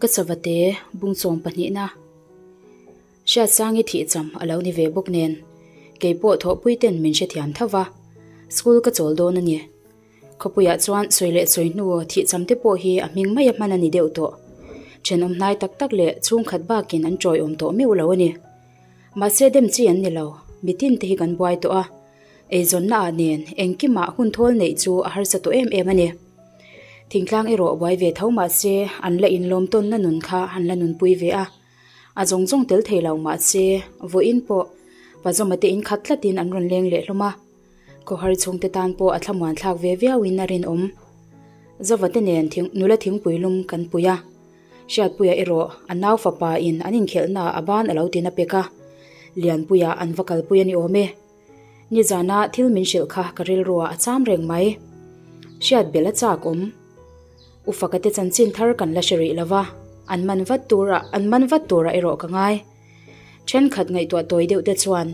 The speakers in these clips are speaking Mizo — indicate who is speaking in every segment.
Speaker 1: Ka savate bungchawm pahnihna Hriatsangi thihcham a lo ni ve bawk nen keipawh thawhpui ten min hrethiam tho va, school ka chawl dawn a ni. Khawpuiah chuan sawi leh sawi hnu thihcham te pawh hi a hming mai a hman a ni deuh tawh. Thenawm hnai tak tak leh chhungkhat bakin an tawiawm tawh meuh lo a ni. Mahse dem chi an ni lo, mitin te hi kan buai tawh a. Eizawnna ah nen engkimah hun thawl neih chu a harsa tawh em em a ni. Thingtlang erawh buai ve tho mahse an la inlawm tawnna nun kha an la nunpui ve a. A zawng zawng tel thei lo mahse vawiin pawh Pazawma te inkhat tlatin an rawn leng leh hlawm a. Khawhar chhungte tan pawh a thlamuan thlak ve viauin a rinawm. Zova te nen nula thingpui lum kan pui a. Hriatpuia erawh a nau fapa in an inkhelhna ah a ban a lo tin a pek a. Lianpuia an va kalpui a ni awm e. Nizana thil min hrilh kha ka rilruah a cham reng mai. Hriat belh a chak awm. U Faka te chanchin thar kan la hre rih lova, an man vat tura an man vat tura erawh ka ngai. Thenkhat ngaihtuah tawi deuh te chuan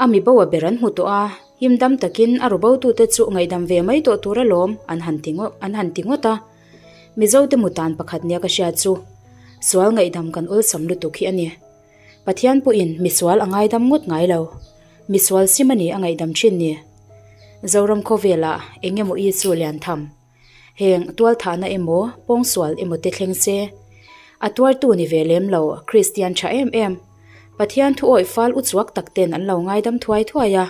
Speaker 1: a mi bo a ber an hmu tawh a, him dam takin a ru bo tute chu ngaihdam ve mai tawh tur alawm an han ti an han ti ngawt a. Mizote mutan pakhat nia ka hriat chu sual ngaihdam kan awlsam lutuk hi a ni. Pathian pawhin misual a ngaidam ngawt ngai lo. Misual sim a ni a ngaihdam thin ni. Zoram khawvelah eng emaw i chu lian tham. Heng tualthahna emaw pawngsual emaw te thleng se. A tuartu ni ve lem lo Kristian tha em em. Pathian thu awih fal uchuak tak ten an lo ngaidam thuai thuai a.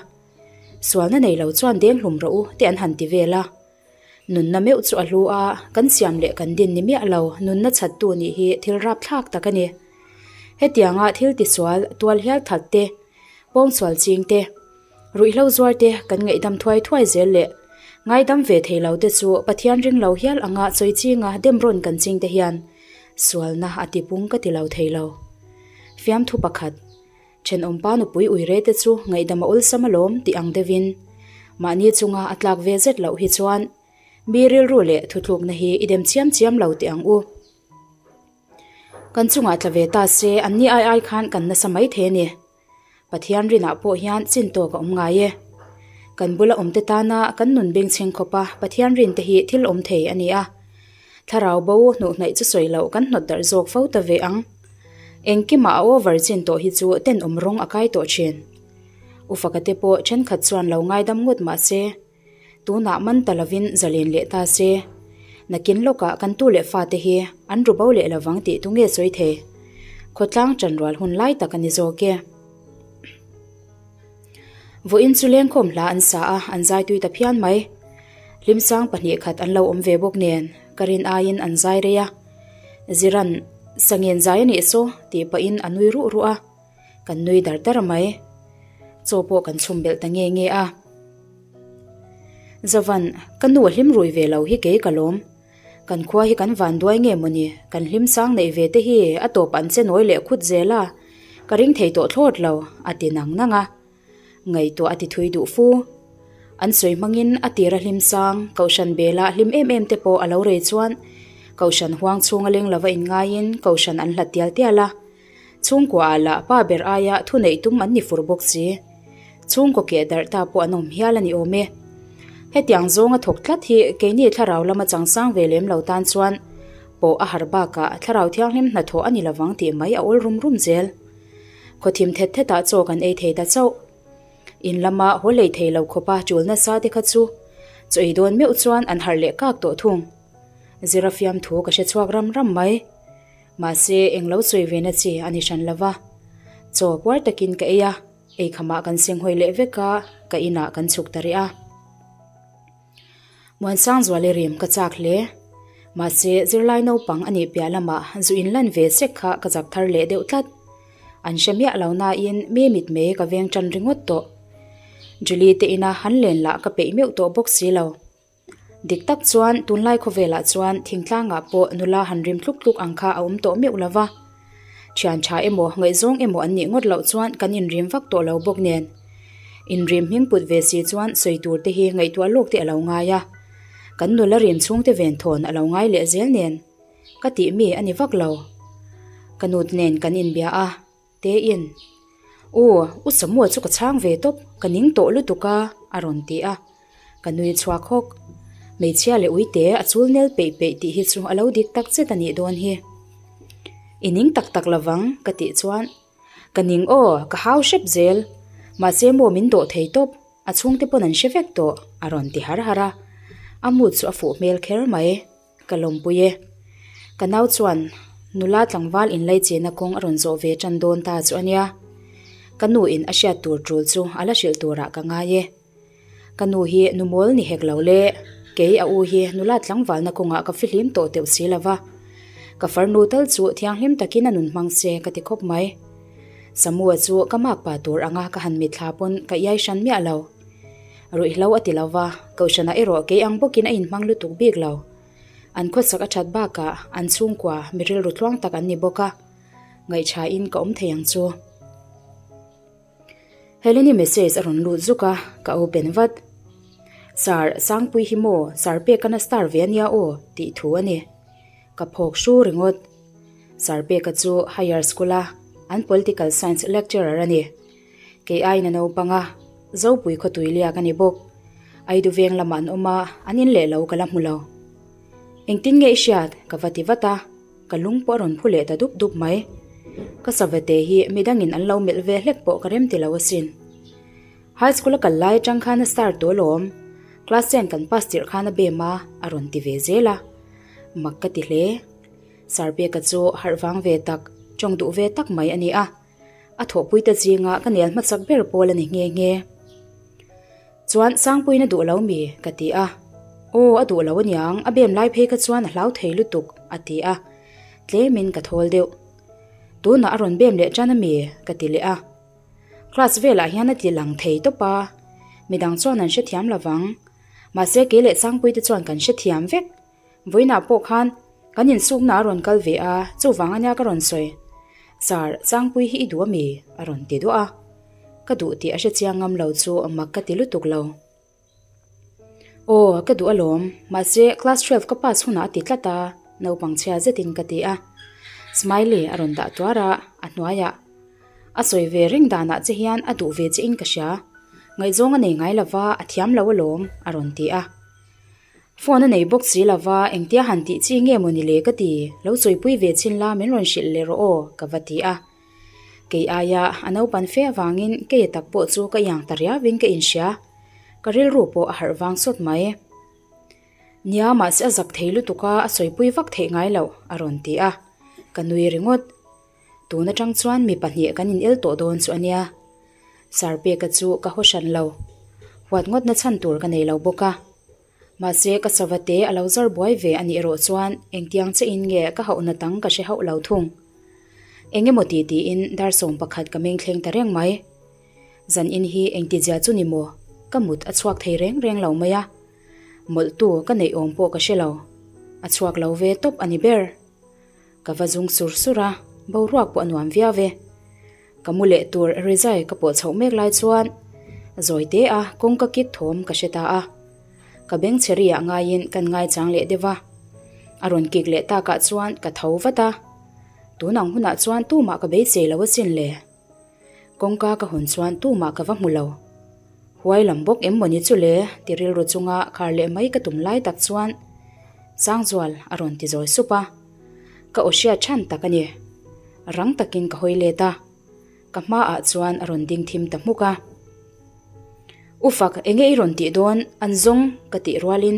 Speaker 1: Sualna nei lo chuan deng hlum rawh u te an han ti vel a. Nunna meuh chu a hlu a, kan siam leh kan din ni miah lo, nunna chhattu nih hi thil rapthlak tak a ni. Hetianga thil tisual, tual hial that te, pawngsual ching te, ruihhlo zuar te kan ngaihdam thuai thuai zel leh ngaidam ve thei lo te chu Pathian ring lo hial anga chawi chinga dem rawn kan ching te hian sualna a tipung ka ti lo thei lo. Fiamthu pakhat. Thenawmpa nupui uire te chu ngaihdam a awlsam alawm tih ang deuhin mahni chunga a tlak ve zet loh hi chuan mi rilru leh thutlukna hi i dem chiam chiam lo teh ang u. Kan chungah tla ve ta se anni ai ai khan kan nasa mai thei a ni. Pathian rinah pawh hian chin tawk a awm ngai e. Kan bula awmte tana kan nun bengchheng khawpa Pathian rin te hi thil awm thei a ni a. Thlarau bo hnuh hnaih chu sawi loh kan hnawt darh zawk fo ta ve ang. Engkimah a over chin tawh hi chu tenawm rawng a kai tawh thin. U Faka te pawh thenkhat chuan lo ngaidam ngawt mah se, tunah man ta lovin zalen leh ta se, nakin lawkah kan tu leh fate hi an ru bo leh lovang tih tu nge sawi thei? Khawtlang chanrual hun lai tak a ni zawk e. Vawiin chu lengkhawm hla an sa a, an zai tui ta phian mai. Hlimsang pahnih khat an lo awm ve bawk nen, ka rin aiin an zai rei a. Ziran, Sangen zai a nih saw, tih pahin a nui ruh ruh a. Kan nui dar dar mai. Chaw pawh kan chhum belh ta nge nge a. Zavan, ka nu a hlim rui ve lo hi kei ka lawm. Kan khua hi kan van duai nge mawni, kan hlim sang neih ve te hi a tawp an che nawi leh khut zel a, ka ring thei tawh thlawt lo, a ti nang nang a. Ngaihtuah a ti thui duh fu. An sawi hmangin a tira hlim sang, Kohhran bela hlim em em te pawh a lo rei chuan Kohhran huang chhunga leng lova inngaiin Kohhran an hlat tial tial a. Chhungkua ah lah pa ber aia thu neih tum an ni fur bawk si. Chhungkaw keh darh ta pawh an awm hial a ni awm e. Hetiang zawnga thawk tlat hi keini thlarau lama changsang ve lem lo tan chuan pawh a har bakah thlarau thianghlim hnathawh a ni lovang tih mai a awl rum rum zel. Khawthim thet thetah chaw kan ei thei ta chauh. In lama haw hlei thei lo khawpa tul nasa te kha chu chaw ei dawn meuh chuan an harh leh kak tawh thung. Zira fiamthu ka hre chhuak ram ram mai. Mahse eng lo sawi ve na chi a ni hran lova. Chaw puar takin ka ei a, eikhamah kan senghawi leh vek a, ka inah kan chhuk ta rih a. Muansangzuali rim ka chak hle. Mahse, zirlai naupang a nih piah lamah zu in lan ve sek kha ka zak thar leh deuh tlat. An hre miah lo nain mi mitmei ka veng tan ringawt tawh. Julie te ina han len lah ka peih meuh tawh bawk si lo. Dik tak chuan tunlai khawvelah chuan thingtlangah pawh nula han rim tluk tluk ang kha a awm tawh meuh lo va. Thian tha emaw, ngaihzawng emaw an nih ngawt loh chuan kan inrim vak tawh lo bawk nen. Inrim hming put ve si chuan sawi tur te hi ngaihtuah lawk te a lo ngai a. Kan nula rim chhungte ven thawn a lo ngai leh zel nen. Ka tih mi a ni vak lo. Ka nut nen kan inbia a, Tein, U, U Samua chu ka chhang ve tawp, ka ning tawh lutuk a, a rawn ti a. Ka nui chhuak hawk. Hmeichhia leh uite a chul nel peih peih tih hi chu a lo dik tak zet a nih dawn hi. I ning tak tak lovang ka tih chuan Ka ning aw, ka hau hrep zel. Mahse maw min dawh thei tawp, a chhungte pawn an hre vek tawh a rawn ti har har a. A mood chu a fuh hmel kher mai. Ka lawmpui e. Ka nau chuan nula tlangval inlaichena kawng a rawn zawh ve tan dawn ta chu a nia. Ka nu in a hriat tur tul chu a la hrilh turah ka ngai e. Ka nu hi nu mawl ni hek lo le, kei a u hi nula tlangvalna kawngah ka fihlim tawh teuh si lo va. Ka farnu tal chu thianghlim takin a nun hmang se ka ti khawp mai. Samua chu ka makpa tur anga ka han mitthla pawn ka iai hran miah lo. Ruihhlo a ti lo va, Kohhranah erawh kei ang bawkin a inhmang lutuk bik lo. An khawsak a that bakah an chhungkua mi rilru tluang tak an ni bawk a, ngaihṭhain ka awm thei ang chu. Heleni message a rawn lut zuk a, ka open vat. Sir, Sangpui hi maw, Sir Pekana star ve a nia aw, tih thu a ni. Ka phawk hru ringawt. Sir Peka chu higher school a an political science lecturer a ni. Kei aiin a naupang a, Zopui khawtui liak a ni bawk. Aidu veng lamah an awm a, an in leh lo ka la hmu lo. Engtin nge i hriat? Ka va ti vat a, ka lung pawh a rawn phu leh ta dup dup mai. Ka savate hi midangin an lo melh ve hlek pawh ka rem ti lo asin. High school a kal lai atang khan a star tawh alawm, class ten kan pass tirh khan a bem a, a rawn ti ve zel a. Mak ka ti hle. Sir Peka chu harh vang ve tak, tawng duh ve tak mai a ni a. A thawhpuite zinga ka nel hmasak ber pawl a ni nghe nghe. Chuan Sangpuiin a duh lo mi? ka ti a. Aw, a duh lo aniang, a bem lai phei kha chuan a hlau thei lutuk, a ti a. Tlemin ka thawl deuh. Tunah a rawn bem leh tan a mi? ka ti leh a. Class velah hian a ti lang thei tawp a, midang chuan an hrethiam lovang. Mahse kei leh Sangpuite chuan kan hrethiam vek. Vawiinah pawh khan kan insukna a rawn kal ve a, chuvang ania ka rawn sawi. Sir, Sangpui hi i duh ami? a rawn ti duah a. Ka duh tih a hre chiang ngam lo chu mak ka ti lutuk lo. Aw, ka duh alawm, mahse class 12 ka pass hunah a ti tlat a, naupang chhia zetin ka ti a. Smiley a rawn dah tuar a, a hnuaiah a sawi ve reng danah che hian a duh ve che in ka hria. Ngaihzawng a nei ngai lova, a thiam lo alawm, a rawn ti a. Phone a nei bawk si lova, engtia han tih chi nge maw ni le ka ti, lo chawipui ve chhin la min rawn hrilh leh rawh aw, ka va ti a. Kei aia a naupan fe avangin kei a tak pawh chu ka iang ta riauin ka inhria, ka rilru pawh a harh vang sawt mai. Nia mahse a zak thei lutuk a, a sawipui vak theih ngai loh, a rawn ti a, ka nui ringawt. Tun atang chuan mi pahnih kan in el tawh dawn chu a nia. Sir Peka chu ka haw hran lo. Huat ngawtna chhan tur ka nei lo bawk a. Mahse ka savate a lo zar buai ve a nih erawh chuan engtiang che in nge ka hauhna tang ka hre hauh lo thung. Eng emaw ti tiin dar 11 ka meng thleng ta reng mai. Zan in hi engtizia chu ni maw? Ka mut a chhuak thei reng reng lo mai a. Mawlhtu ka neih awm pawh ka hre lo. A chhuak lo ve tawp a ni ber. Ka va zung sur sur a, boruak pawh a nuam viau e. Ka mu leh tur rizai ka pawh chhoh mek lai chuan zawi te a kawngka kik thawm ka hre ta a. Ka beng chhe riah ngaiin kan ngaichang leh deuh a. A rawn kik leh takah chuan ka tho vat a. Tun ang hunah chuan tumah ka beisei lo asin le. Kawngka ka hawn chuan tumah ka va hmu lo. Huai lam bawk em mawni chu le ti rilru chunga khar leh mai ka tum lai tak chuan Sangzual a rawn ti zawi sup a. Ka aw hriat than tak a ni. Rang takin ka hawi let a. Ka hmaah chuan a rawn ding thim ta hmuk a. U fak enge i rawn tih dawn an zawng ka tih rualin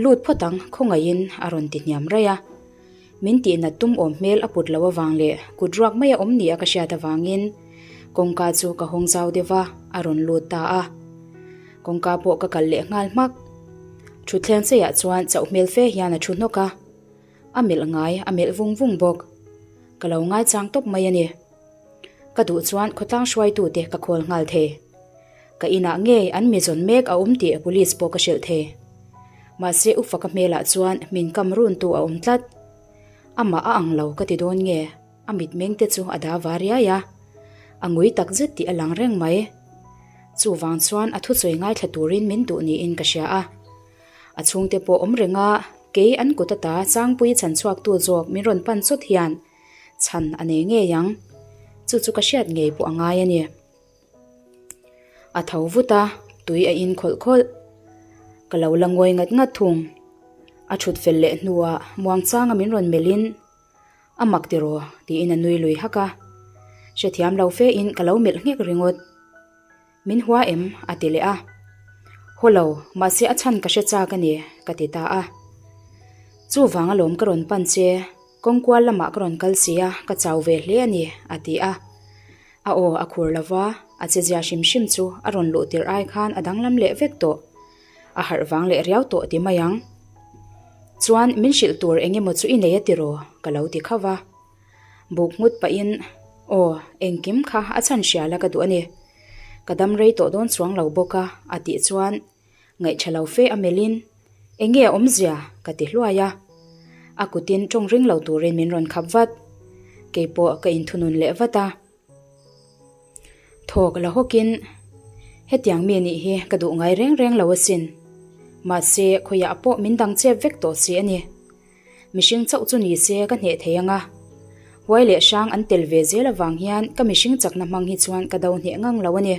Speaker 1: lut phawt ang khawngaihin a rawn ti hniam raih a. Min tihnat tum awm hmel a put loh avang leh kut ruak mai a awm nia ka hriat avangin kawngka chu ka hawng zau deuh a, a rawn lut ta a. Kawngka pawh ka kal leh nghal hmak. Thutthleng cheiah chuan chauh hmel fe hian a thu hnawk a, a melh ngai a melh vung vung bawk. Ka lo ngaichang tawp mai a ni. Ka duh chuan khawtlang hruaitute ka khawl nghal thei. Ka inah ngei an mi zawn mek a awm tih police pawh ka hrilh thei. Mahse u Faka hmelah chuan min kam runtu a awm tlat. Amah a ang lo ka ti dawn nge, a mitmeng te chu a da va riai a. A ngui tak zet tih a lang reng mai. Chuvang chuan a thusawi ngaithla turin min duh niin ka hria a. A chhungte pawh awm reng a, kei an kut ata Sangpuii chhanchhuaktu zawk min rawn pan chawt hian chhan a nei ngei ang. Chu chu ka hriat ngei pawh a ngai a ni. A tho vut a, tui a in khawlh khawlh. Ka lo la ngawi ngat ngat thung. A thut fel leh hnuah muangchanga min rawn melhin. A mak tiraw? tiin a nui lui hak a. Hrethiam lo fe in ka lo melh nghek ringawt. Min hua em? a ti leh a. Haw lo, mahse a chhan ka hre chak a ni, ka ti ta a. Chuvang alawm ka rawn pan che, kawngkual lamah ka rawn kal si a, ka chau ve hle a ni, a ti a. A aw a khur lo va, a chezia hrim hrim chu a rawn luh tirh ai khan a danglam leh vek tawh. A harh vang leh riau tawh ti mai ang. Chuan min hrilh tur eng emaw chu i nei a tiraw? ka lo ti khauh va. Buk nghut pahin, Aw, engkim kha a chhan hria la ka duh a ni. Ka dam rei tawh dawn chuang lo bawk a, a tih chuan ngaihṭha lo fe a melhin, Eng nge a awmzia? ka ti hluai a. A kutin ṭawng ring lo turin min rawn khap vat. Keipawh ka inthunun leh vat a. Thawk la hawkin, Hetiang mi nih hi ka duh ngai reng reng lo asin. Mahse, khawiah pawh min dang chep vek tawh si a ni. Mihring chauh chu ni se ka hneh thei ang a. Huai leh hrang an tel ve zel avang hian ka mihring chakna hmang hi chuan ka do hneh ngang lo a ni.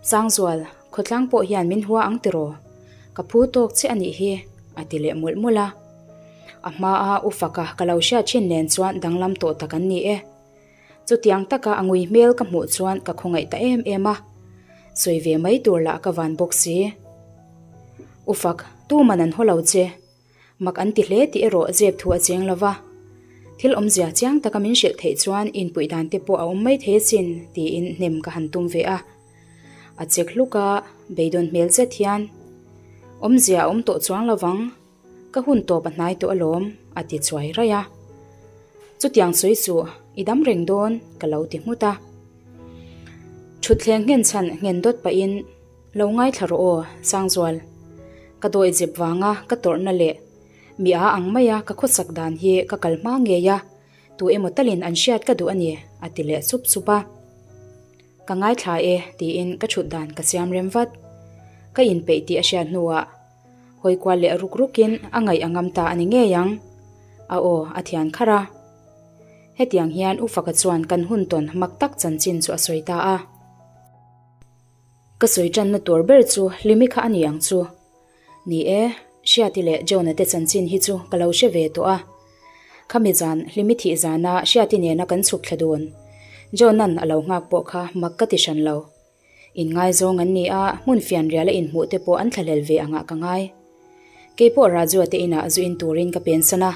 Speaker 1: Sangzual, khawtlang pawh hian min hua ang tiraw? Ka phu tawk che a nih hi, a ti leh mawlh mawlh a. A hmaa u faka ka lo hriat thin nen chuan danglam tawh tak an ni e. Chutiang taka a ngui hmel ka hmuh chuan ka khawngaih ta em em a, sawi ve mai tur lah ka van bawk si. U fak, tuman an haw lo che. Mak an ti hle tih erawh zep thu a cheng lo va. Thil awmzia chiang taka min hrilh theih chuan inpuih dan te pawh a awm mai thei asin tiin hnem ka han tum ve a. A chek hluk a, beidawn hmel zet hian, Awmzia a awm tawh chuang lo vang, ka hun tawp a hnai tawh alawm, a ti chuai raih a. Chutiang sawi suh, i dam reng dawn, ka lo ti nghut a. Thutthleng nghen chhan nghen dawt pahin, Lo ngaithla rawh aw, Sangzual. Ka dawi zep vanga ka tawrhna leh mi a ang maia ka khawsak dan hi ka kal hma ngei a, tu emaw talin an hriat ka duh a ni, a ti leh sup sup a. Ka ngaithla e, tiin ka thut dan ka siam rem vat. Ka inpeih tih a hriat hnuah hawi kual leh ruk rukin a ngaih a ngam ta a ni ngei ang. A aw a thian kharh a. Hetiang hian U Faka chuan kan hun tawn mak tak chanchin chu a sawi ta a. Ka sawi tanna tur ber chu Hlimi kha a ni ang chu. Ni e, Hriati leh Jonah te chanchin hi chu ka lo hre ve tawh a. Khami zan, Hlimi thih zana Hriati nena kan chhuk thla dun. Jona'n a lo nghak pawh kha mak ka ti hran lo. Inngaizawng an ni a, hmun fianrial a inhmuh te pawh an thlahlel ve angah ka ngai. Keipawh Rajua te inah zu in turin ka pensan a.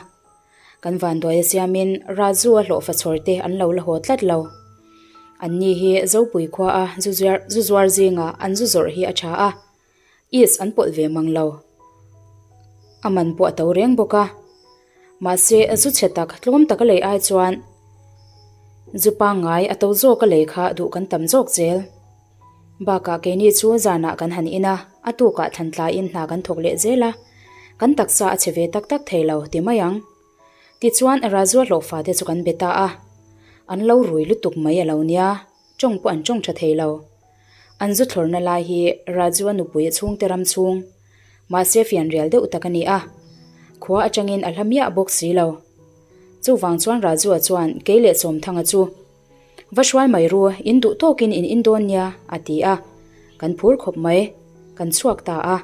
Speaker 1: Kan vanduai a siamin Raju a hlawhfa chhawr te an lo la haw tlat lo. Anni hi Zopui khua a zu zuar zingah an zu zawrh hi a tha a, is an pawlh ve mang lo. A man pawh a to reng bawk a. Mahse zu chhe tak tlawm taka lei ai chuan zu pangngai a to zawk a lei kha duh kan tam zawk zel. Bakah keini chu zanah kan han in a, a tukah thlan tlaiin hna kan thawk leh zel a, kan taksa a che ve tak tak thei lo ti mai ang. Tichuan Rajua hlawhfa te chu kan be ta a, an lo rui lutuk mai a lo nia, tawng pawh an tawng tha thei lo. An zu thlawrna lai hi Rajua nupui a chhungte ram chhung, mahse fianrial deuh tak a ni a, khua atangin a hla miah bawk si lo. Chuvang chuan Rajua chuan kei leh Sawmthanga chu, Va hruai mai ru, in duh tawkin in in dawn nia, a ti a. Kan phur khawp mai. Kan chhuak ta a.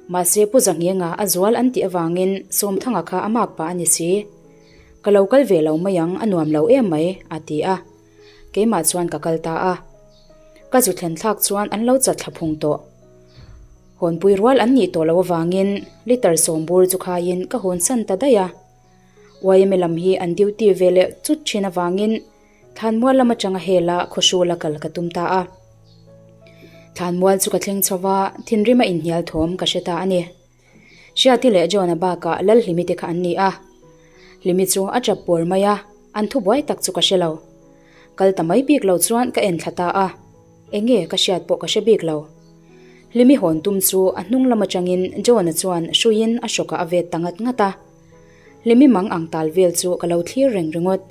Speaker 1: Mahse Pu Zahnghenga a zual an tih avangin Sawmthanga kha a mak pah a ni si. Ka lo kal ve lo mai ang, a nuam lo em mai, a ti a. Keimah chuan ka kal ta a. Ka zu thlen thlak chuan an lo chat thla phung tawh. Hawnpui rual an nih tawh loh avangin litre sawmbur chu khaiin ka hawnsan ta daih a. Yma lam hi an duty ve leh chut thin avangin Thlanmual lam atanga hela khawhrula kal ka tum ta a. Thlanmual chu ka thleng chho va, thinrim a inhnial thawm ka hre ta a ni. Hriati leh John-a bakah Lalhlimi te kha an ni a. Hlimi chu a tap pawr mai a, an thubuai tak chu ka hre lo. Kal ta mai bik lo chuan ka en thla ta a, enge ka hriat pawh ka hre bik lo. Hlimi hawn tum chu a hnung lam atangin John-a chuan hruiin a hrawkah a vet ta ngat ngat a. Hlimi mang ang tal vel chu ka lo thlir reng ringawt.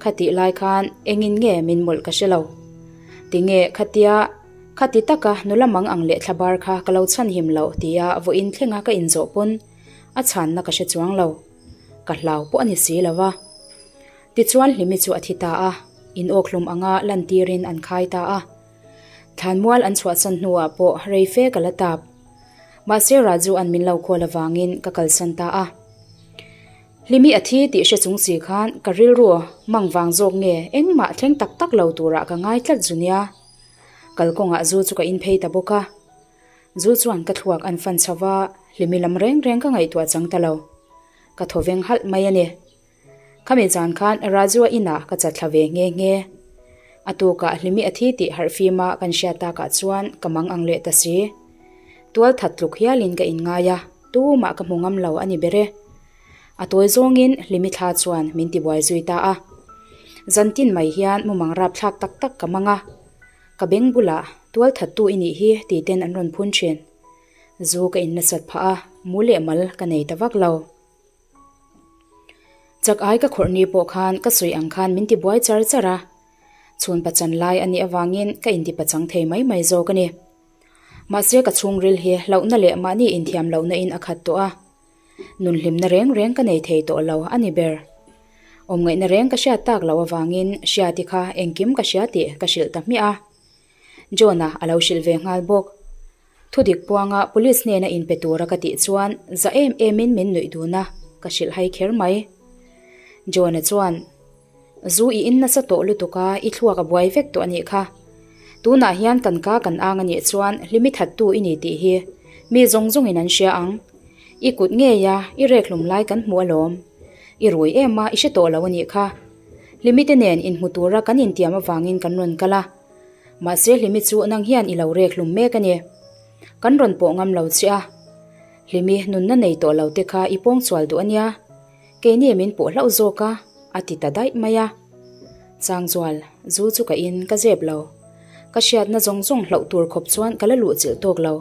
Speaker 1: Khatih lai khan engin nge min mawlh ka hre lo. Tinge khatia khati taka nula mang ang leh thlabar kha ka lo chhan him loh tia vawiin thlenga ka inzawh pawn a chhanna ka hre chuang lo. Ka hlau pawh a ni si lo va. Tichuan Hlimi chu a thi ta a, in awkhlum anga lantirin an khai ta a. Thlanmual an chhuahsan hnuah pawh rei fe ka la tap. Mahse Raju an min lo call avangin ka kalsan ta a. Hlimi a thi tih hre chung si khan ka rilru mang vang zawk nge engmah thleng tak tak lo turah ka ngai tlat zu nia. Kalkawngah zu chu ka in phei ta bawk a. Zu chuan ka thluak an fan chho va, hlimi lam reng reng ka ngaihtuah chang ta lo. Ka thaw veng halh mai a ni. Khami zan khan Raju-a inah ka chatthla ve nghe nghe. A tukah hlimi a thi tih harhfima kan hriat takah chuan ka mang ang leh ta si. Tual that tluk hialin ka inngai a, tumah ka hmu ngam lo a ni ber e. A tawi zawngin hlimi thla chuan min tibuai zui ta a. Zantin mai hian mumang rapthlak tak tak ka mang a. Ka beng bulah tual thattu i nih hi ti ten an rawn phun thin. Zu ka in nasat phah a, mu leh mal ka nei ta vak lo. Chak ai ka khawrh ni pawh khan ka sawi ang khan min ti buai char char a, chhun pachan lai a nih avangin ka inti pachang thei mai mai zawk a ni. Mahse ka chhungril hi hlauhna leh mahni inthiam lohna in a khat tawh a, nun hlimna reng reng ka nei thei tawh lo a ni ber. Awmngaihna reng ka hriat tak loh avangin Hriati kha engkim ka hria tih ka hrilh ta hmiah a, John-a a lo hrilh ve nghal bawk. Thudik puanga police hnena inpe tura ka tih chuan za em emin min nuih dun a, ka hrilh hai kher mai. John-a chuan, Zu i in nasa tawh lutuk a, i thluak a buai vek tawh a nih kha. Tunah hian kan ka kan ang a nih chuan hlimi thattu i ni tih hi mi zawng zawngin an hria ang. I kut ngei a, i rek hlum lai kan hmu alawm. I rui em a, i hre tawh lo a nih kha. Hlimi te nen inhmu tura kan intiam avangin kan rawn kal a. Mahse Hlimi chu nang hian i lo rek hlum mek a ni. Kan rawn pawh ngam lo che a. Hlimi nunna nei tawh lo te kha i pawng chual duh a nia. Keini min pawh hlauh zawk a, a ti ta daih mai a. Changzual, zu chu ka in ka zep lo. Ka hriatna zawng zawng hlauh tur khawp chuan ka la luh chilh tawk lo.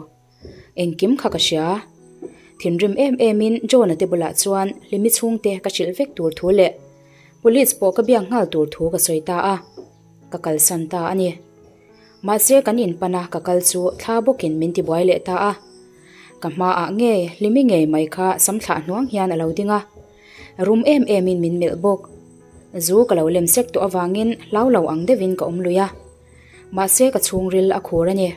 Speaker 1: Engkim kha ka hria. Thinrim em emin John-a te bulah chuan Hlimi chhungte ka hrilh vek tur thu leh Police pawh ka biak nghal tur thu ka sawi ta a. Ka kalsan ta a ni. Mahse kan inpan a ka kal chu thla bawkin min tibuai leh ta a. Ka hmaah ngei Hlimi ngei mai kha sam thlah hnuang hian a lo ding a. Rum em emin min melh bawk. Zu ka lo lem sek tawh avangin hlau lo ang deuhin ka awm lui a. Mahse ka chhungril a khur a ni.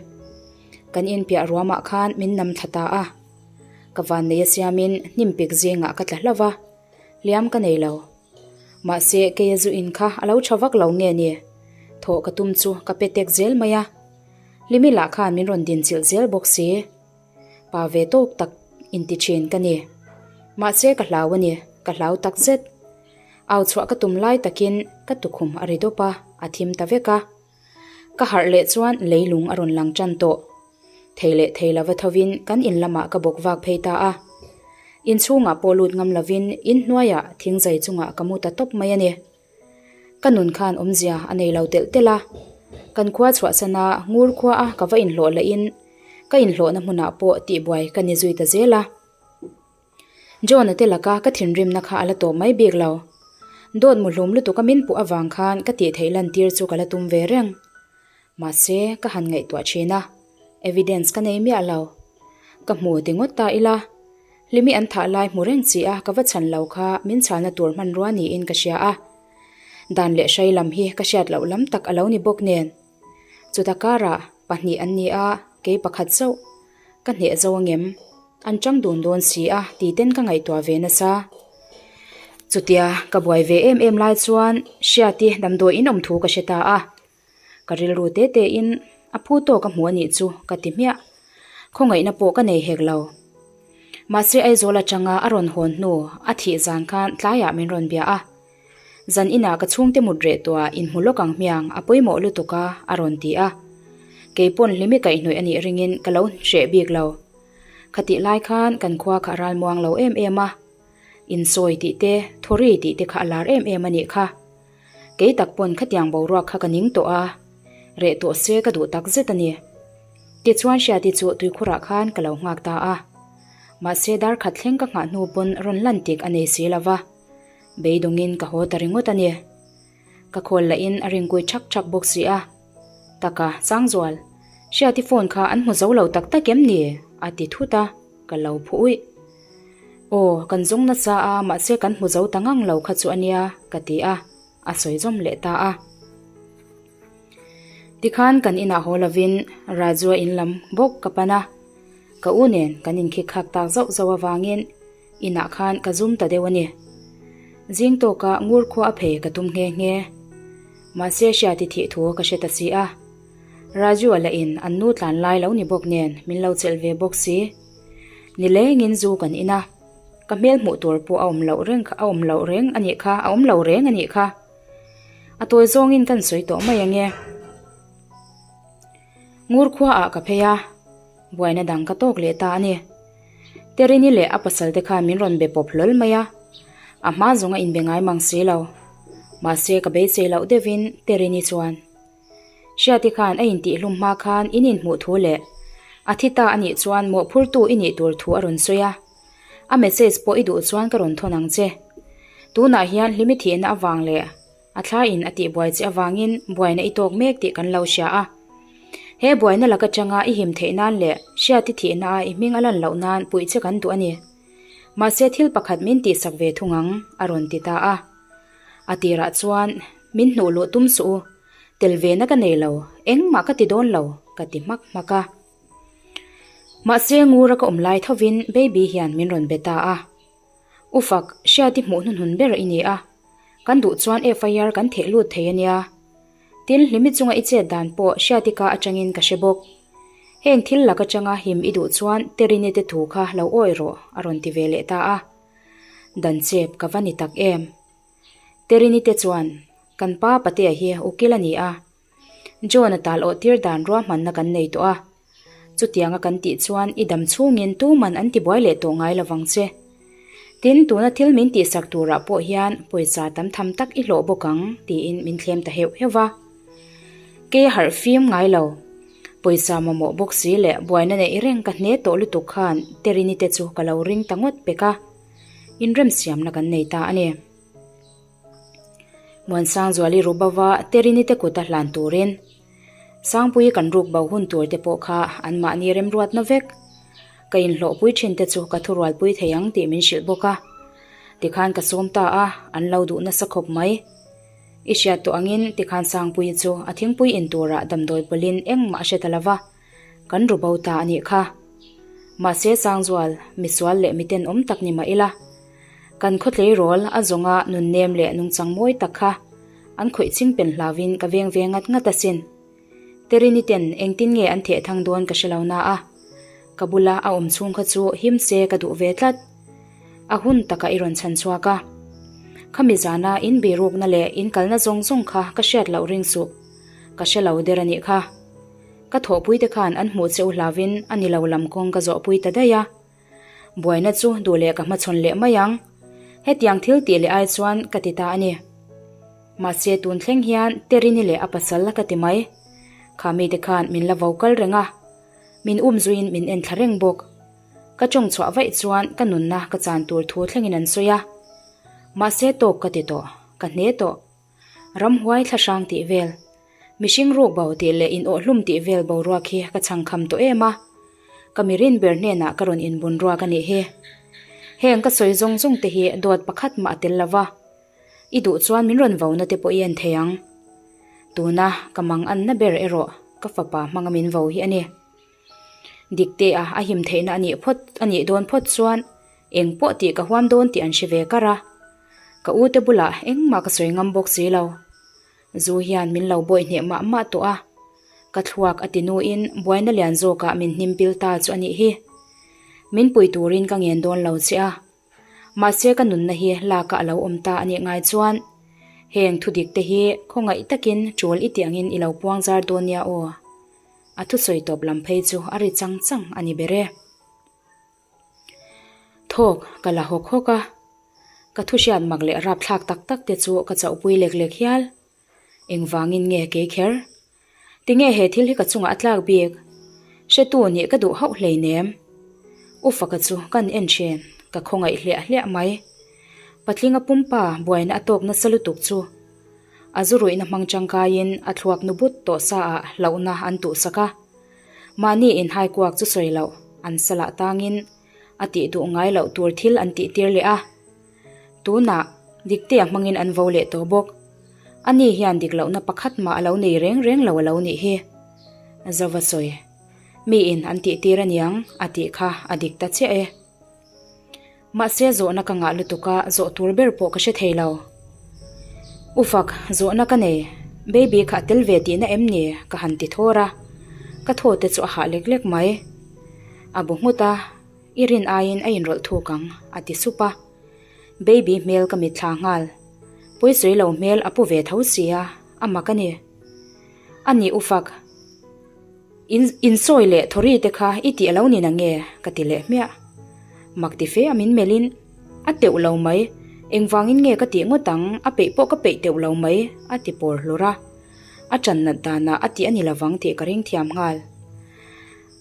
Speaker 1: Kan inpiah ruamah khan min nam thla ta a. Ka vannei a siamin hnim pik zingah ka tla hlauh va, hliam ka nei lo. Mahse keia zu in kha a lo tha vak lo nge ni? Thawh ka tum chu ka pe tek zel mai a. Hlimi lah khan min rawn din chilh zel bawk si. Pa ve tawk tak inti thin ka ni. Mahse ka hlau a ni, ka hlau tak zet. Au chhuah ka tum lai takin ka tukhum a ri dawp a, a thim ta vek a. Ka harh leh chuan leilung a rawn lang tan tawh. Thei leh thei lova thovin kan in lamah ka bawk vak phei ta a. Inchhungah pawh lut ngam lovin inhnuaiah thingzai chungah ka mu ta tawp mai a ni. Ka nun khan awmzia a nei lo telh telh a. Kan khua chhuahsana ngur khua a ka va inhlawh lahin ka inhlawhna hmunah pawh tihbuai ka ni zui ta zel a. John-a te laka ka thinrimna kha a la tawp mai bik lo. Dawt muhlum lutuk a min puh avang khan ka tih theih lantir chu ka la tum ve reng. Mahse, ka han ngaihtuah thin a, evidence ka nei miah lo. Ka hmu ti ngawt ta ila, Hlimi an thah lai hmu reng chi a ka va chhan lo kha min chhalna tur hmanrua niin ka hria a. Dan leh hrai lam hi ka hriat loh lam tak a lo ni bawk nen. Chuta karah pahnih an ni a, kei pakhat chauh. Ka hneh zo angem? An chang dun dawn si a ti ten ka ngaihtuah ve nasa. Chutia ka buai ve em em lai chuan Hriati damdawi in awm thu ka hre ta a. Ka rilru te te in a phu tawk a hmu a nih chu ka ti hmiah. Khawngaihna pawh ka nei hek lo. Mahse Aizawl atanga a rawn hawn hnu a thih zan khan tlaiah min rawn bia a. Zan inah ka chhungte mut reh tuah inhmu lawk ang hmiang a pawimawh lutuk a, a rawn ti a. Kei pawn hlimi kaihhnawih a nih ringin ka lo hreh bik lo. Khatih lai khan kan khua kha a ralmuang lo em em a. Insawi tih te, thawri tih te kha a lar em em a nih kha. Kei tak pawn khatiang boruak kha ka ning tawh a, reh tawh se ka duh tak zet a ni. Tichuan Hriati chu tuikhurah khan ka lo nghak ta a. Mahse dar khat thleng ka nghah hnu pawn rawn lan tik a nei si lo va. Beidawngin ka haw ta ringawt a ni. Ka khawl lahin a ringkui thak thak bawk si a. Taka, Sangzual, Hriati phone kha an hmu zo lo tak tak em ni? a ti thut a, ka lo phu uih. Aw, kan zawng nasa a, mahse kan hmu zo ta ngang lo kha chu a nia, ka ti a, a sawi zawm leh ta a. Tikhan kan inah haw lovin Rajua in lam bawk ka pan a, ka u nen kan inkhik khak tak zauh zauh avangin Inah khan ka zum ta deuh a ni. Zing tawka ngur khua a phei ka tum nghe nghe. Mahse Hriati thih thu ka hre ta si a. Raju-a lah in an nu tlan lai lo ni bawk nen min lo chelh ve bawk si. Nilengin zu kan in a. Ka hmel hmuh tur pawh a awm loh reng a awm loh reng a nih kha a awm lo reng a nih kha. A tawi zawngin kan sawi tawh mai ange. Ngur khua ah ka phei a, buaina dang ka tawk leh ta a ni. Terini leh a pasal te khan min rawn be pawp hlawl mai a, a hma zawng a inbe ngai mang si lo. Mahse ka beisei loh deuhin Terini chuan, Hriati khan a intihhlum hma khan in inhmuh thu leh a thi ta a nih chuan mawhphurtu i nih tur thu a rawn sawi a. A message pawh i duh chuan ka rawn thawn ang che. Tunah hian hlimi thihna avang leh a thla in a tihbuai che avangin buaina i tawk mek tih kan lo hria a. He buaina lak atanga i him theih nan leh hriati thihna a i hming a lan loh nan puih che kan duh a ni. Mahse thil pakhat min tihsak ve thung ang, a rawn ti ta a. A tirah chuan min hnuh luh tum suh u, tel ve na ka nei lo, engmah ka ti dawn lo, ka ti hmak hmak a. Mahse ngura ka awm lai thovin baby hian min rawn be ta a. U fak, Hriati hmuh hnuhnun ber i ni a, kan duh chuan FIR kan theh lut thei a nia. Tin, Hlimi chunga i chet dan pawh Hriati ka atangin ka hre bawk. Heng thil lak atanga him i duh chuan Terini te thu kha lo awi rawh, a rawn ti ve leh ta a. Dan chep ka va ni tak em? Terini te chuan, Kan pa Patea hi ukil a ni a, John-a tal awh tir dan ruahmanna kan nei tawh a. Chutianga kan tih chuan i dam chhungin tuman an tibuai leh tawh ngai lovang che. Tin, tuna thil min tihsak turah pawh hian pawisa tam tham tak i hlawh bawk ang, tiin min thlem ta heuh heuh va. Kei a harh fim ngai lo. Pawisa mamawh bawk si leh buaina neih reng ka hne tawh lutuk khan Terini te chu ka lo ring ta ngawt pek a. Inremsiamna kan nei ta a ni. Muansangzuali Rubava Terini te kut a hlan turin Sangpui kan ruk bo hun tur te pawh kha anmahni remruatna vek. Ka inhlawhpui thin te chu ka thurualpui thei ang tih min hrilh bawk a. Tikhan ka sawm ta a, an lo duh nasa khawp mai. I hriat tawh angin tikhan Sangpui chu a thingpui in turah damdawi pawlhin engmah a hre ta lova, kan ru bo ta a nih kha. Mahse Sangzual, misual leh mitenawm tak ni mah ila, kan khawtleirawl a zawnga nunnem leh nungchang mawi tak kha an khawih ching pen hlauvin ka veng ve ngat ngat asin. Terini ten engtin nge an theh thang dawn ka hre lo na a, ka bula a awm chhung kha chu him se ka duh ve tlat. A hun takah i rawn chhan chhuak a. Khami zana in birukna leh in kalna zawng zawng kha ka hriat loh ring suh. Ka hre lo der a nih kha. Ka thawhpui te khan an hmuh che u hlauvin a ni lo lam kawng ka zawhpui ta daih a. Buaina chu duh leh ka hmachhawn leh mai ang. Hetiang thil tih leh ai chuan ka ti ta a ni. Mahse tun thleng hian Terini leh a pasal ka ti mai. Kha mite khan min la vo kal reng a. Min um zuiin min en thla reng bawk. Ka tawng chhuah vaih chuan ka nunna ka chan tur thu thlengin an sawi a. Mahse tawk ka ti tawh, ka hne tawh. Ramhuai thlahrang tih vel, mihring ruk bo tih leh inawhhlum tih vel boruak hi ka chhangkham tawh em a, ka mirin ber hnenah ka rawn inbun ruak a nih hi. Heng ka sawi zawng zawng te hi dawt pakhat mah a tel lo va, i duh chuan min rawn vo na te pawh i en thei ang. Tuna ka mang anna ber erawh ka fapa hmanga min vo hi a ni. Diktea a him theihna a nih phawt a nih dawn phawt chuan eng pawh tih ka huam dawn tih an hre ve kar a. Ka u te bulah engmah ka sawi ngam bawk si lo. Zu hian min lo bawih hneh mah mah tawh a. Ka thluak a ti nuin buaina lian zawkah min hnim pil ta chu a nih hi. Min pui turin ka ngen dawn lo che a. Mahse ka nunna hi lak ah a lo awm ta a nih ngai chuan heng thudik te hi khawngaih takin tul i tih angin i lo puang zar dawn nia aw. A thusawi tawp lam phei chu a ri chang chang a ni ber e. Thawk ka la hawk hawk a, ka thuhriat mak leh rapthlak tak tak te chu ka chauhpui lek lek hial. Engvangin nge kei kher? Tinge he thil hi ka chungah a tlak bik? Hretu nih ka duh hauh hleinem. U Faka chu kan en thin, ka khawngaih hliah hliah mai. Patlinga pumpa buaina a tawk nasa lutuk chu a zu ruihna hmang tangkaiin a thluak nu but tawh sa ah hlauhna an tuhsak a. Mahni inhaikuak chu sawi loh, an salah tangin a tih duh ngai loh tur thil an tih tir leh a. Tunah Diktea hmangin an vo leh tawh bawk. Ani hian dik lohna pakhat mah a lo nei reng reng lo a lo nih hi. Zova sawi, Miin an tih tir aniang a tih kha a dik ta chiah e. Mahse zawhna ka ngah lutuk a, zawh tur ber pawh ka hre thei lo. U Fak, zawhna ka nei. Baby kha a tel ve tihna em ni? ka han ti thawr a. Ka thaw te chu a hah lek lek mai. A bu nghut a, I rin aiin a inrawlh thuk ang, a ti sup a. Baby hmel ka mitthla nghal. Pawisawi lo hmel a pu ve tho sia, a mak a ni. A ni U Fak. In insawi leh thawri te kha i tih a lo ni na nge? ka ti leh hmiah. Mak ti fe a min melhin, A teuh lo mai, engvangin nge ka tih ngawt ang, a peih pawh ka peih teuh lo mai, a ti pawr hlur a. A ṭan nat danah a tih a ni lovang tih ka ring thiam nghal.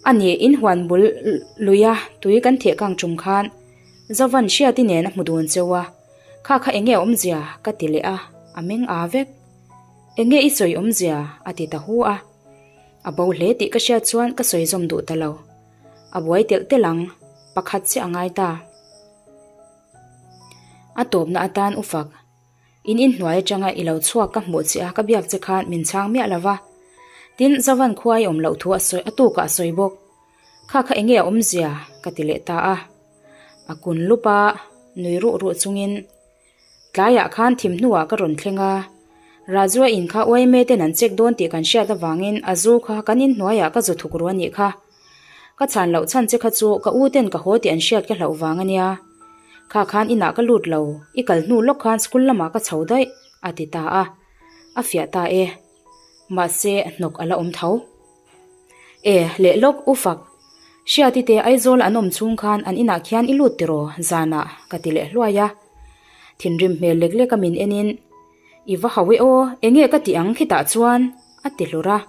Speaker 1: A ni, in huan bul luia tui kan theh kang ṭum khan Zovan Hriati nen a hmu dun cheu a, kha kha enge a awmzia? ka ti leh a, a meng aa vek. Enge i sawi awmzia? a ti ta hu a. A bo hle tih ka hriat chuan ka sawi zawm duh ta lo. A buai telh telh ang, pakhat chiah a ngai ta. A tawpna atan u fak. In inhnuai atanga i lo chhuak ka hmuh che a, ka biak che khan min chhang miah lo va. Tin, Zovan khua i awm loh thu a sawi, a tukah a sawi bawk. Kha kha enge a awmzia? ka ti leh ta a. A kun lup a, nui ruh ruh chungin Tlaiah khan thim hnuah ka rawn thleng a, Rajua in kha yma ten an check dawn tih kan hriat avangin a zu kha kan inhnuaiah ka zu thuk ru a nih kha. Ka chhan loh chhan che kha chu ka u ten ka haw tih an hriat ka hlauh vang a nia. Kha khan inah ka lut lo, i kal hnu lawk khan school lamah ka chho daih, a ti ta a. A fiah ta e. Mahse, hnawk a la awm tho. E, leh lawk u fak. Hriati te Aizawl an awm chhung khan an inah khian i lut tiraw zanah ka ti leh hluai a. Thinrim hmel lek lek a min en in, I va hau e aw, enge ka tih ang khitah chuan? a ti hlur a.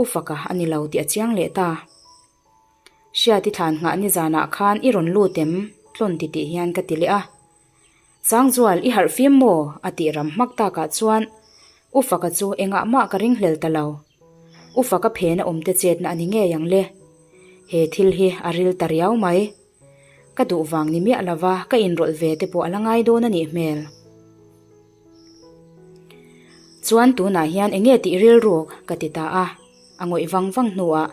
Speaker 1: U faka a ni lo tih a chiang leh ta. Hriati thlan nghah nizanah khan i rawn lut em? Tlawn ti tih hian ka ti leh a. Sangzual, i harh fim maw? a tih ram hmak takah chuan U Faka chu engah mah ka ringhlel ta lo. U Faka phena awmte chetna a ni ngei ang le. He thil hi a ril ta riau mai. Ka duh vang ni miah lova ka inrawlh ve te pawh a la ngai dawn a nih hmel. Chuan tunah hian enge tih rilruk? ka ti ta a. A ngawih vang vang hnuah,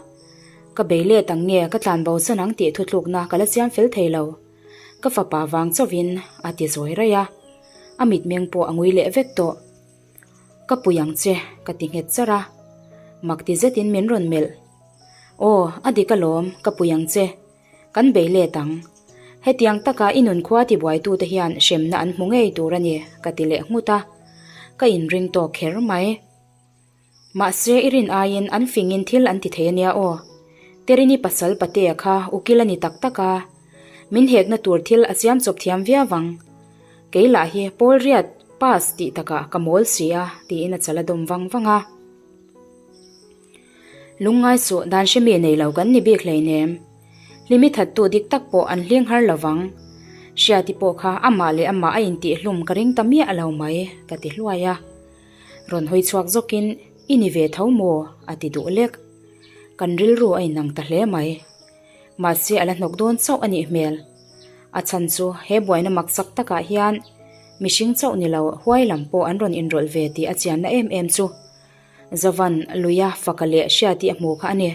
Speaker 1: Ka bei let ang nge ka tlan bosan ang tih thutlukna ka la siam fel thei lo. Ka fapa vang chauhin a ti zawi raih a, a mitmeng pawh a ngui leh vek tawh. Ka pui ang che ka ti nghet char a, mak ti zetin min rawn melh. Aw, a dik alawm, ka pui ang che. Kan bei let ang. Hetiang taka i nunkhua tibuaitute hian hremna an hmu ngei tur a ni ka ti leh nghut a, ka inring tawk kher mai. Mahse i rin aiin an fingin thil an ti thei ania aw. Terini pasal Patea kha ukil a ni tak tak a, min hekna tur thil a siam chawp thiam viau ang. Kei lah hi Paul riat pass tih takah ka mawl si a tiin a chal a dawm vang vang a. Lungngai suh dan hre mi nei lo kan ni bik hleinem. Hlimi thattu dik tak pawh an hling har lo vang. Hriati pawh kha amah leh amah a intihhlum ka ring ta miah lo mai ka ti hluai a. Rawn hawi chhuak zawkin, I ni ve tho maw? a ti duh lek. Kan rilru a inang ta hle mai. Mahse a la hnawk dawn chauh a nih hmel. A chhan chu he buaina mak chak takah hian mihring chauh ni lo huai lam pawh an rawn inrawlh ve tih a chianna em em chu Zovan luia faka leh Hriati a hmu kha a ni.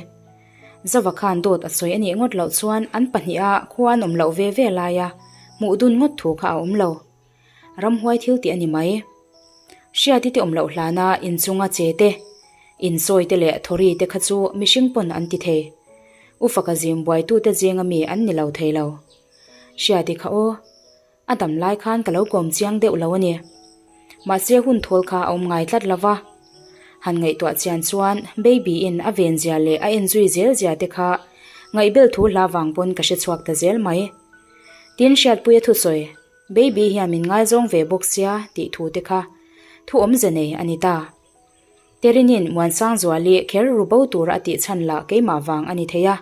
Speaker 1: Zova khan dawt a sawi a nih ngawt loh chuan an pahniha khua an awm loh ve ve laia hmuh dun ngawt thu kha a awm lo. Ramhuai thil tih a ni mai. Hriati te awm loh hlana inchunga che te, insawi te leh thawri te kha chu mihring pawn an ti thei. U Faka zim buaitute zinga mi an ni lo thei lo. Hriati kha aw, a dam lai khan ka lo kawm chiang deuh lo a ni. Mahse hun thawl kha a awm ngai tlat lo va. Han ngaihtuah chian chuan Baby in a ven zia leh a enzui zel zia te kha ngaihbel thu hla vang pawn ka hre chhuak ta zel mai. Tin Hriatpuia thusawi. Baby hian min ngaizawng ve bawk sia tih thu te kha thu awmze nei a ni ta. Terinin Muansangzuali kher ru bo tura a tih chhan lah keimah vang a ni thei a.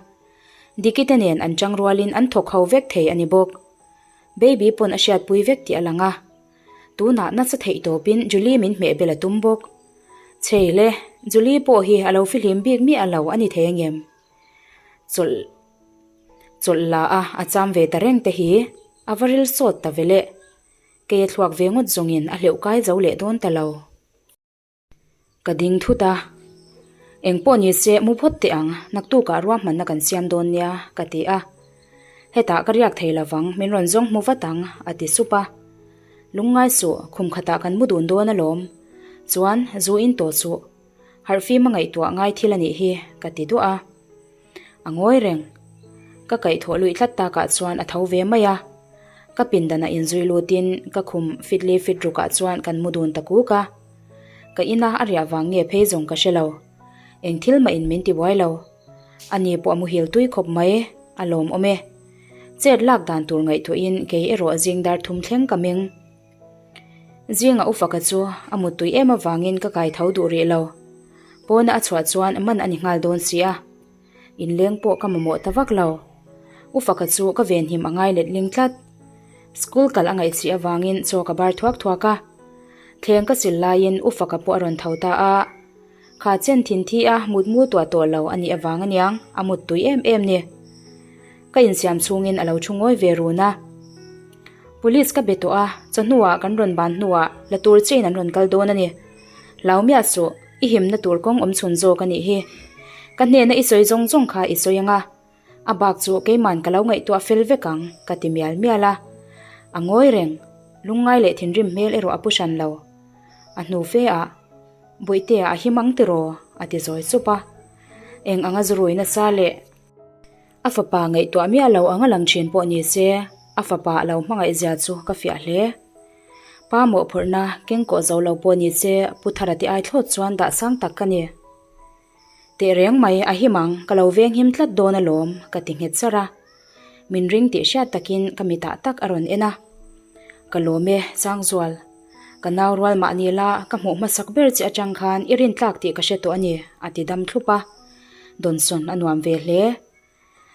Speaker 1: Diki te nen an chang rualin an thawk ho vek thei a ni bawk. Baby pawn a hriatpui vek tih a lang a. Tunah nasa theih tawpin Julie min hmeh bel a tum bawk. Chhei le, Julie pawh hi a lo fihlim bik miah lo a ni thei angem? Chawlh chawlh la a, a cham ve ta reng te hi a va ril sawt ta ve le. Kei a thluak ve ngawt zawngin a hleuh kai zo leh dawn ta lo. Ka ding thut a, Eng pawh ni se mu phawt teh ang, naktukah ruahmanna kan siam dawn nia, ka ti a. Hetah ka riak thei lovang, min rawn zawng hmu vat ang, a ti sup a. Lungngai suh, khum khatah kan mu dun dawn alawm. Chuan, zu in tawh suh. Harhfim a ngaihtuah ngai thil a nih hi, ka ti duah a. A ngawi reng. Ka kaihthawh luih tlat takah chuan a tho ve mai a. Ka pindanah inzui lutin ka khum fit li fit rukah chuan kan mu dun ta kuk a. Ka ina a riah vang nge phei zawng ka hre lo. Eng thil mah in min ti buai lo. Ani pawh a muhil tui khawp mai, a lawmawm e. Chet lak dan tur ngaihtuahin kei erawh zing dar thum thleng ka meng. Zinga ufaka chu a muttui em avangin ka kai tho duh rih lo. Pawna a chhuah chuan man a ni nghal dawn si a. Inleng pawh ka mamawh ta vak lo. Ufaka chu ka venhim a ngai letling tlat. School kal a ngaihchih avangin chaw ka bar thuak thuak a. Thleng ka sil laiin ufaka pawh a rawn tho ta a. Kha chen thin thi a mut mu tuah tawh lo a nih avang aniang a muttui em em ni. Ka insiam chhungin a lo thu ngawi ve run a. Police ka be tawh a, chawhnuah kan rawn ban hnuah la tur chain an rawn kal dawn a ni. Hlau miah suh, i himna tur kawng awm chhun zawk a nih hi. Ka hnena i sawi zawng zawng kha i sawi ang a, a bak chu keiman ka lo ngaihtuah fel vek ang, ka ti mial mial a. A ngawi reng, lungngai leh thinrim hmel erawh a pu hran lo. A hnu fe ah, Bawihtea a him ang tiraw? a ti zawi sup a. Eng anga zurui nasa leh. A fapa ngaihtuah miah lo ang a lang thin pawh ni se, a fapa a lo hmangaih zia chu ka fiah hle. Pa mawhphurhna keng kawh zo lo pawh ni se, Pu Thara te ai thlawt chuan dah sang tak ka ni. Teh reng mai, a him ang, ka lo veng him tlat dawn alawm, ka ti nghet charh a. Min ring tih hriat takin ka mitah tak a rawn en a. Ka lawm e, Sangzual. Ka nau rual mah ni la, ka hmuh hmasak ber che atang khan i rintlak tih ka hre tawh a ni, a ti dam thlup a. Dawnsawn a nuam ve hle.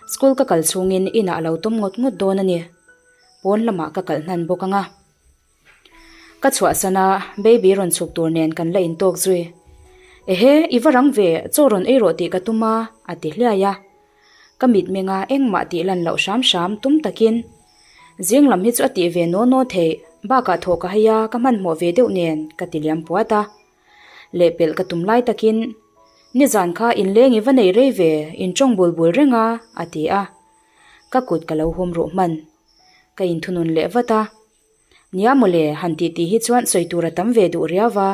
Speaker 1: School ka kal chhungin inah a lo tum ngawt ngawt dawn a ni. Pawn lamah ka kalh hnan bawk ang a. Ka chhuahsan a, baby rawn chhuk tur nen kan la intawk zui. Ehe, i va rang ve, chaw rawn ei rawh tih ka tum a, a ti hliai a. Ka mitmenga engmah tih lan loh hram hram tum takin zing lam hi chu a tih ve naw naw theih, bakah thawh ka hai a, ka hmanhmawh ve deuh nen ka ti liam puat a. Lehpelh ka tum lai takin, Nizan kha inleng i va nei rei ve, in tawng bul bul reng a, a ti a. Ka kut ka lo hum ruh hman. Ka inthunun leh vat a. Nia mawle, han tih tih hi chuan sawi tur a tam ve duh riau va.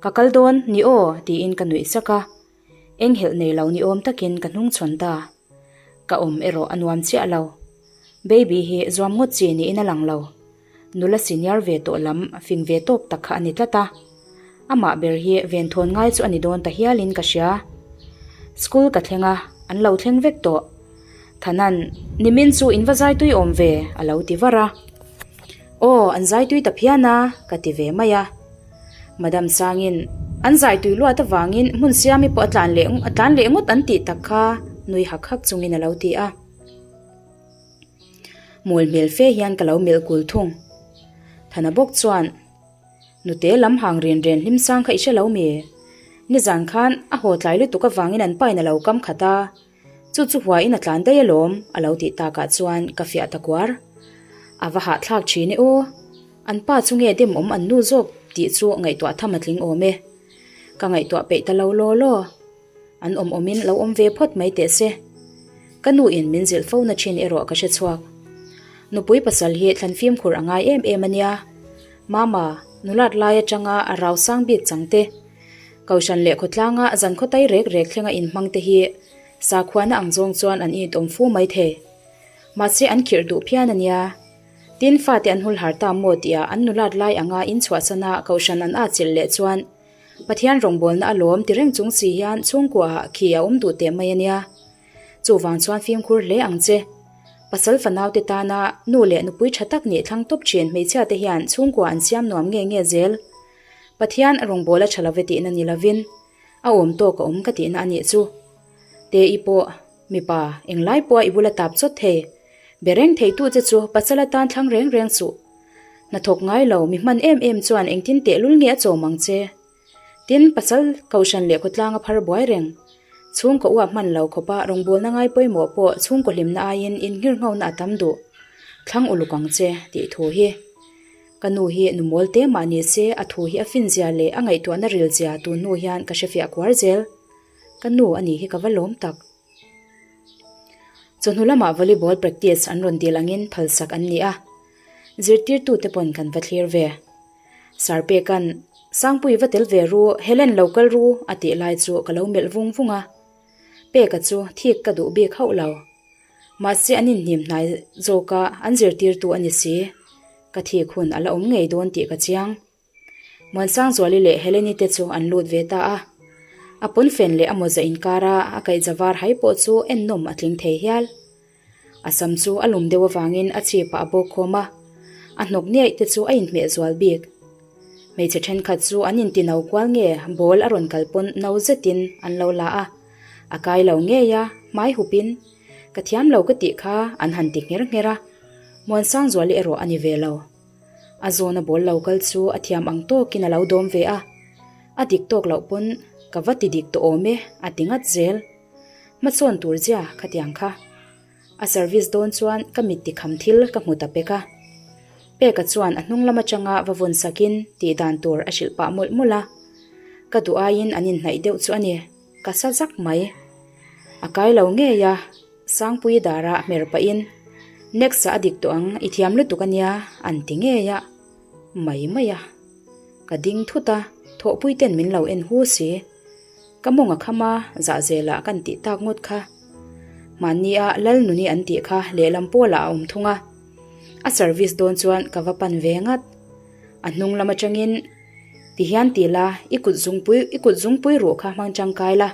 Speaker 1: Ka kal dawn, ni aw, tiin ka nuih sak a. Enghelh nei lo ni awm takin ka hnung chhawn ta. Ka awm erawh a nuam chiah lo. Baby hi zuam ngawt chi niin a lang lo. Nula senior ve tawh lam fing ve tawk tak kha a ni tlat a. Amah ber hi venthawn ngai chu a ni dawn ta hialin ka hria. School ka thleng a, an lo thleng vek tawh. Thanan, Nimin chu in va zai tui awm ve, a lo ti var a. Aw, an zai tui ta phian a, ka ti ve mai a. Madam Sangin, An zai tui luat avangin hmun siami pawh a tlan leh a tlan leh ngawt an tih tak kha, nui hak hak chungin a lo ti a. Mawl hmel fe hian ka lo melh kul thung. Thana bawk chuan, Nute lam hang ren ren hlim sang kha i hre lo mi? Nizan khan a haw tlai lutuk avangin an pain a lo kam khat a, chu chu huain a tlan daih alawm, a lo tih takah chuan ka fiah ta kuar. A va hahthlak thin e aw. An pa chu nge dem awm an nu zawk tih chu ngaihtuah tham a tling awm e. Ka ngaihtuah peih ta lo law law. An awm awmin lo awm ve phawt mai teh se. Ka nu in min zilh fo na thin erawh ka hre chhuak. Nupui pasal hi thlan fimkhur a ngai em em a nia. Mama, nulat lai atanga a rau sang bik chang te, Kohhran leh khawtlanga zan khawtai rek rek thlenga inhmang te hi sakhuana ang zawng chuan an initawm fu mai thei. Mahse an khirh duh phian a nia. Tin, fate an hul har ta maw tihah an nulat lai anga inchhuahsana Kohhran an atchilh leh chuan Pathian rawngbawlna a lawm ti reng chung si hian chhungkuaah khi a awm duh teh mai a nia. Chuvang chuan fimkhur hle ang che. Pasal fanaute tana nu leh nupui tha tak nih thlang tawp thin hmeichhia te hian chhungkua an siam nuam nge nge zel. Pathian rawngbawla tha love tihna ni lovin a awm tawk a awm ka tihna a nih chu. Te-i pawh mipa englai pawha i bula tap chawt thei. Be reng theitu che chu pasal atan thlang reng reng suh. Hnathawk ngai lo, mi hman em em chuan engtin tehlul nge a chawm ang che? Tin, pasal kohhran leh khawtlang a phar buai reng. Chhungkaw uap hman lo khawpa rawngbawlna ngai pawimawh pawh chhungkaw hlimna aiin innghirnghona a tam duh. Thlang uluk ang che, tih thu hi. Ka nu hi nu mawl te mah ni se a thu hi a finzia leh a ngaihtuahna rilzia tun hnu hian ka hrefiah kuar zel. Ka nu a nih hi ka va lawm tak. Chawhnu lamah volleyball practice an rawn dil angin phalsak an ni a, zirtirtute pawn kan va thlir ve. Sir Peka'n, Sangpui va tel ve ru, Helen lo kal ru a tih lai chu ka lo melh vung vung a. Peka chu thik ka duh bik hauh lo. Mahse an inhnim hnai zawk a, an zirtirtu a ni si. Ka thik hun a la awm ngei dawn tih ka chiang. Muansangzuali leh Heleni te chu an lut ve ta a. A pawnfen leh a mawza inkara a kaihza var hai pawh chu ennawm a tling thei hial. A sam chu a lum deuh avangin a chhipah a bawk khawm a, a hnawk niaih te chu a inhmeh zual bik. Hmeichhe thenkhat chu an inti no kual nge ball a rawn kal pawn no zetin an lo la a, a kai lo ngei a, hmai hupin, Ka thiam lo ka tih kha an han ti ngher ngher a, Muansangzuali erawh a ni ve lo. A zawna ball lo kal chu a thiam ang tawkin a lo dawm ve a, a dik tawk loh pawn ka va ti dik tawh awm e a ti ngat zel. Hmasawn tur zia khatiang kha. A service dawn chuan ka mit tikham thil ka hmu ta pek a. Peka chuan a hnung lam atanga va vawn sakin tih dan tur a hrilh pah mawlh mawlh a. Ka duh aiin an inhnaih deuh chu a ni, ka sa zak mai. A kai lo ngei a, Sangpui dara hmer pahin, Next ah a dik tawh ang, i thiam lutuk a nia, an ti ngei a. Mai mai a. Ka ding thut a, thawhpui ten min lo en hu si. Ka mawng a kham a, zah zelah kan tih tak ngawt kha. Mahnia Lalnuni an tih kha lehlam pawlah a awm thung a. A service dawn chuan ka va pan ve ngat. A hnung lam atangin, Ti hian ti la, i kut zungpui, i kut zungpui ruh kha hmang tangkai la.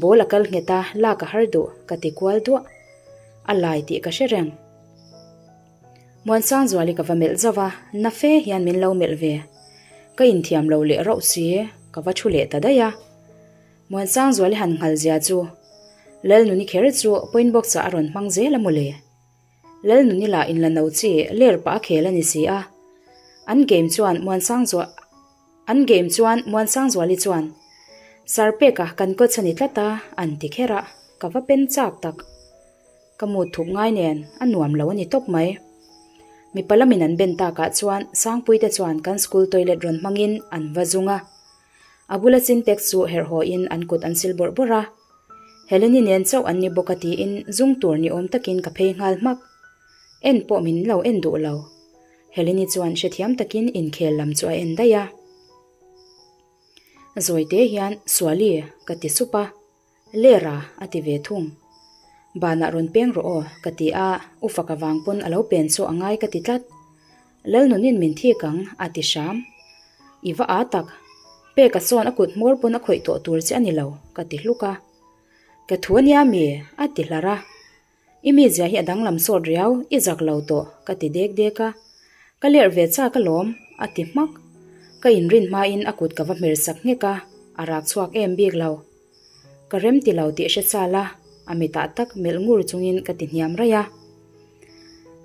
Speaker 1: Ball a kal nghet a, lak a har duh, ka ti kual duah. A lai tih ka hre reng. Muansangzuali ka va melh zauh a, na fe hian min lo melh ve. Ka inthiam lo leh rauh si, ka va thu leh ta daih a. Muansangzuali han nghal zia chu, Lalnuni kher chu point box ah a rawn hmang zel a mawle. Lalnuni lah inla no chi ler pah a khel a ni si a. An game chuan Muansangzua an game chuan Muansangzuali chuan, Sir Peka kan coach a ni tlat a, an ti kher a, ka va pen chak tak. Ka mut thup ngai nen a nuam lo a ni tawp mai. Mipa lamin an ben takah chuan Sangpuite chuan kan school toilet rawn hmangin an va zung a. A bula Sintex chu herh hawhin an kut an sil bawrh bawrh a. Heleni nen chauh an ni bawk a tiin zung tur ni awm takin ka phei nghal hmak. En pawh min lo en duh lo. Heleni chuan hrethiam takin inkhel lam chu a en daih a. Zawite hian Suali ka ti sup a. Lera a ti ve thung. Banah rawn peng rawh aw, ka ti a, u faka vang pawn a lo pen chu a ngai ka ti tlat. Lalnunin min thik ang, a ti hram. I va â tak. Peka sawn a kut hmawr pawn a khawih tawh tur che a ni lo, ka ti hluk a. Ka thu a nia mi? a ti hlar a. I mizia hi a danglam sawt riau, i zak lo tawh, ka ti dek dek a. Ka lerh ve chak alawm, a ti hmak. Ka inrin hmain a kut ka va hmer sak nghek a, a rak chhuak em bik lo. Ka rem ti lo tih hre chal a, a mitah tak melh ngur chungin ka ti hniam raih a.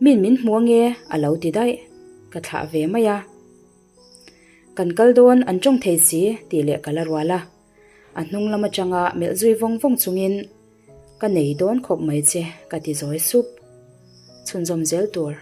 Speaker 1: Min min hmu ange, a lo ti daih. Ka thlah ve mai a. Kan kal dawn an tawng thei si, tih leh ka la rual a. A hnung lam atanga melh zui vawng vawng chungin ka nei dawn khawp mai che ka ti zawi sup. Chhunzawm zel tur.